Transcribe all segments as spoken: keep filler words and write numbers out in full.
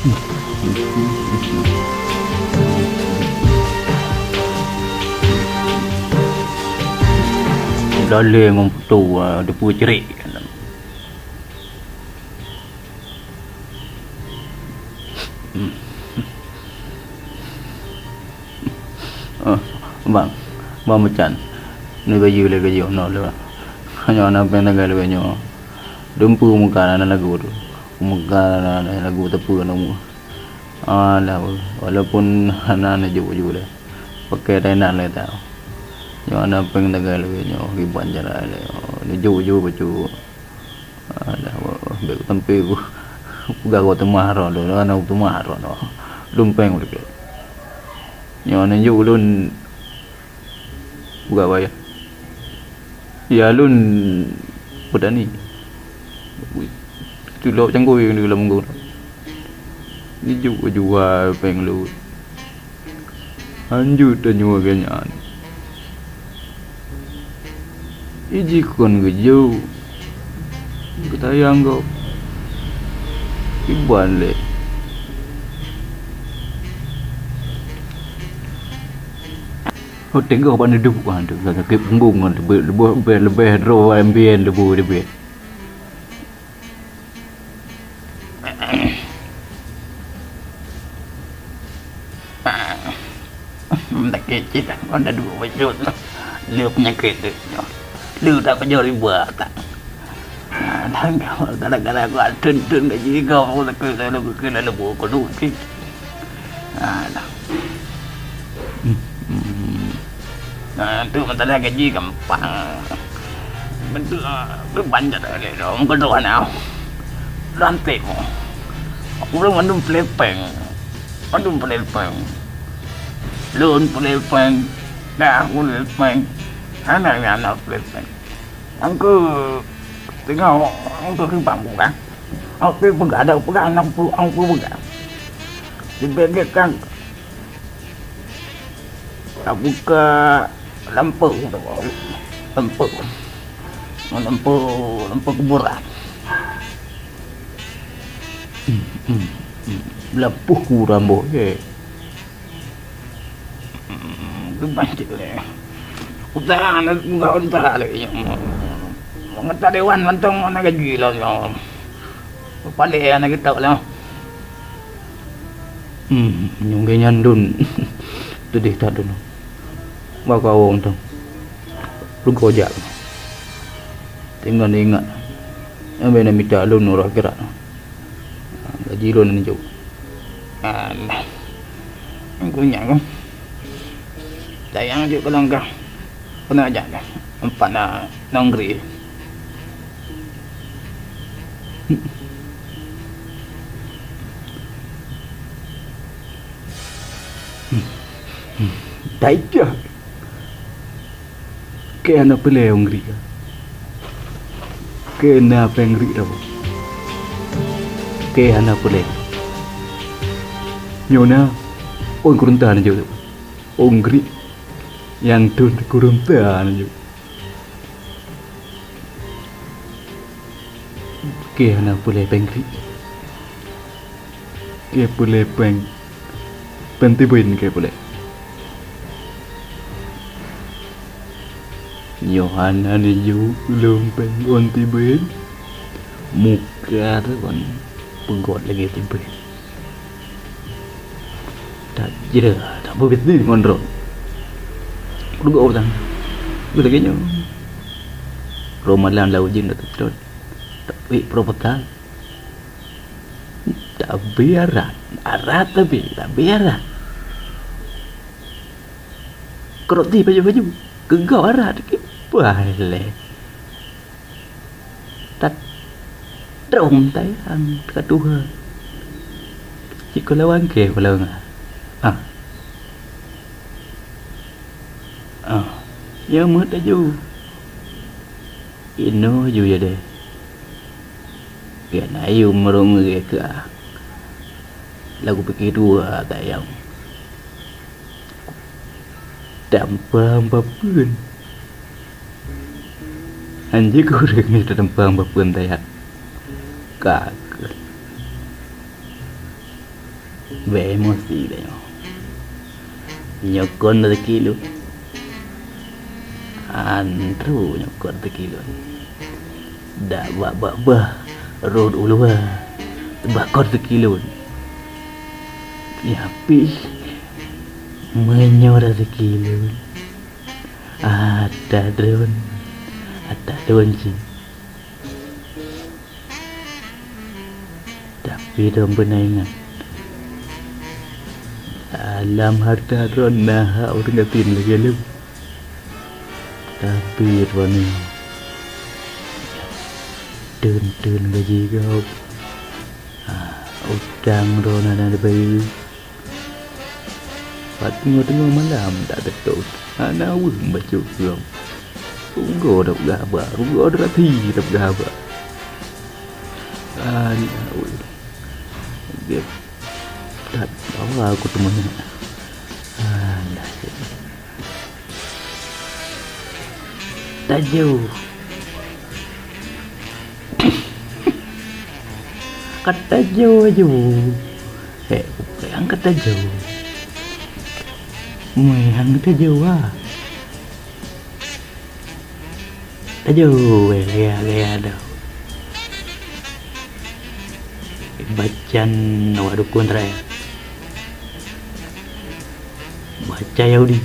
Dalé ngon peutoe, ah, teupeue ceurek. Ah, bang, bang meucan. Ni baju lé baju nyoe lé. Nyoe na péng tagai lé nyoe. Dumpeue muka na lagu tu. Muka na lagu teupeue na mu. Alah, walaupun hana neujok-jok lé. Pakai tainan lé tau. Nyoe na péng tagai lé nyoe kiban cara lé. Neujok-jok bacut. Alah, bék kutampe ku. Peugah ku teumah roh lôn, hana teumah roh lôn. Lôn péng ulée. Nyoe neujok lôn peugah bayah. Ya lôn petani. Tulok cangkui di lam gong. Neujok jua péng lôn. Hanjeuet tanyoe lagée nyan. Iji kon geujok, geutayang gob. Iban lé. Oh, teungoh ban duek, aduh, sakét punggong, leubeh, leubeh, leubeh droe ambien leubeh, leubeh. Sakét cit, kon na duek bacut. Le peunyakét tu nyoe. Le takeujot riba tak. Ah, dan gara-gara geuh teun-teun gaji keu sakét, lalu keu lalu buku duit cit. Alah. Nah, tu masalah gaji gampang. Bentuk, ah, tu banyak dah lé dong, kedua nah. Rantai mo. Ureueng mandum pelepeng. Mandum pelepeng. Lôn pelepeng. Dah pelepeng. Anak ni anak pelepeng. Angku tengok angku ribang bukan. Angku peugah ada peugah anak pu angku peugah. Dibegek kan. Tabuka lampeu tu. Lampeu. Lampeu, lampeu kuburan. Lampeu kuburan boh je. Geubancék lé. Usaha na, usaha lé. Anggota dewan mantong na gaji lom. Palé na geutok lom. Hmm, nyang nyan lôn. Teudeh that lôn. Bak kawong tu. Rugoe jak. Tinggai ingat. Nyang bina mita lôn uroe akhirat. Gaji lôn neujok. Alah. Aku nyak kan. Sayang jok ke langkah. Pernah aja dah. Empat na nongri. Daijah. Keu hana peulée ongri ka. Keu na péng ri dah. Keu hana peulée. Nyoe na, ôn kurunta neujok. Ongri nyang thon kurunta neujok. Keu hana peulée péng ri. Keu peulée péng, péng tibin keu peulée. Nyoe hana neujok lôn péng ôn tibin. Muka tu kon peugot lagée tibin. That jira, that beubisnis ngon droe. Peugot utang. Beulagée nyoe. Roh malam lam ujeuen that teutrot. Tapi proposal. Tabi arat, arat tabi, tabi arat. Kroti baju-baju, geugau arat, kiban lé. Tat trong tayang ka tuha. Cit keu lawang keu lawang. Ah. Ah. Ya meuet laju. Inoe ju ya deh. Keuhai ayue meureueng keu ah. Lagu pike dua tayong. Tampang bapeuen. Anjing kureueng ni tampang bapeuen tayat. Ka keuh. Bèk emosi tanyoe. Nyoe kon rezeki lôn. Andru nyoe kon rezeki lôn. Dak bak-bak bah rhot u luwa, bah kon rezeki lôn. Nyan pih meunyoe rezeki lôn. Ata droen, ata droen cit. Tapi droen beuna ingat, dalam hareuta droen na hak ureueng gasien lagèe lôn. Tapi droeneuh teun-teun gaji gob, ah, utang droeneuh hana neubayeue. Pat nyoe teungoh malam dak teutot, hana weueh bacut gob. Rugoe dak peugah haba, rugoe dak rati dak peugah haba. Aneuk awai. Gèt that bawa aku teumanyong. Alah. Tajôh. Ka tajôh aju. Hek, bukan ka tajôh. Meuhang tajôh ah. Tajôh, eh, gaya-gaya dah. Bacan awak dukun terakhir. Baca Yahudi.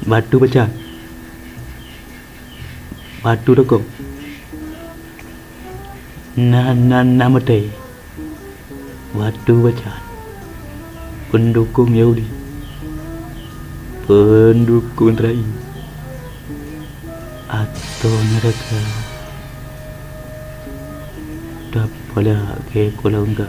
Batu baca. Batu tokong. Na, na, na maté. Batu baca. Pendukung Yahudi. Pendukung Israel. Atau neraka. Tapalak ke kolongga.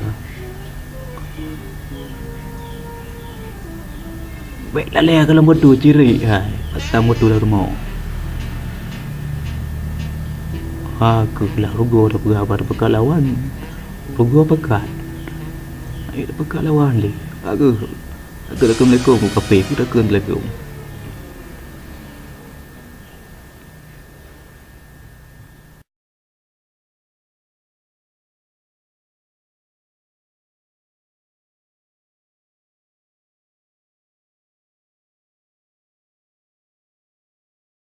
Bèk lalè ka lôn batu cirik hai, pasang batu lam rumoh. Ha, keuh lah rugoe tapeugah haba tapeugah lawan. Rugoe pakat. Ayo tapeugah lawan lé. Ka keuh. Ka keuh takheun assalamualaikum, kafé keuh takheun assalamualaikum.